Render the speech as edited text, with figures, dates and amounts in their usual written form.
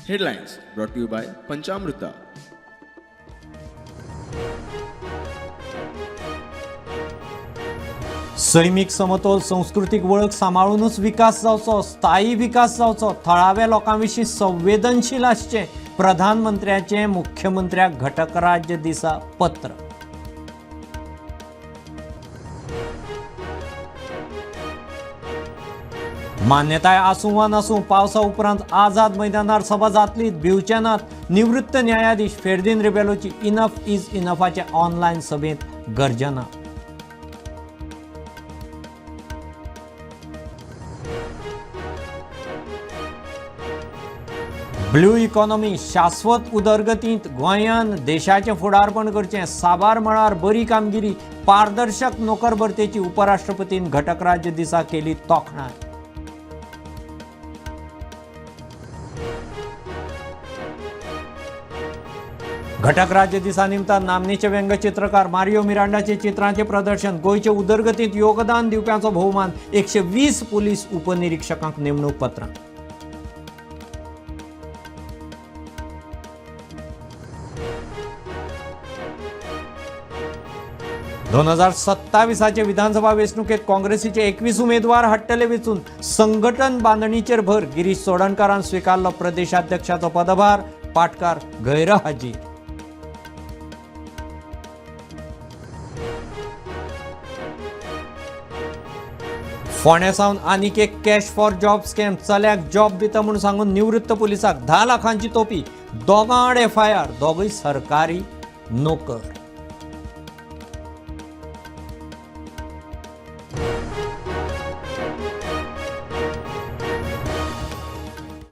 Headlines brought to you by Panchamruta. सैमीक समतोल, संस्कृतीक वळख सांबाळुनूच विकास जावचो, स्थायी विकास जावचो, थळाव्या लोकां विशीं संवेदनशील आसचें, प्रधानमंत्र्याचें मुख्यमंत्र्याक घटक राज्य दिसा पत्र. मान्यताय आसूं वा नासूं, पावसा उपरांत आझाद मैदानार सभा जातली, भिवचे नात, निवृत्त न्यायाधीश फेर्दीन रिबेलोची इनफ is इनफाचे ऑनलायन सभेंत गर्जना. ब्लू इकॉनॉमी शाश्वत उदरगतींत गोंयान देशाचें फुडारपण करचें, साबार मळार बरी कामगिरी, पारदर्शक नोकर भरतेची उपराष्ट्रपतीन घटक राज्य दिसा केली तोखणाय. घटक राज्य दिसा निमतान नामनेचे व्यंगचित्रकार मारियो मिरांडाचे चित्रांचे प्रदर्शन, गोंयचे उदरगतींत योगदान दिवप्यांचो भोवमान, 120 पुलीस उपनिरीक्षकांक नेमणूक पत्रां. 2027 विधानसभा वेंचणुकेत काँग्रेसीचे 21 उमेदवार हाडटले वेंचून, संघटन बांदणीचेर भर, गिरीश चोडणकारान स्विकारलो प्रदेशाध्यक्षाचो पदभार, पाटकार गैरहाजीर. फोंड्या सावन आनीक एक कॅश फॉर जॉब स्कॅम, चल्याक जॉब दिता म्हूण सांगून निवृत्त पुलिसाक 10 लाखांची तोपी, दोगां आड एफआयआर, दोगूय सरकारी नोकर.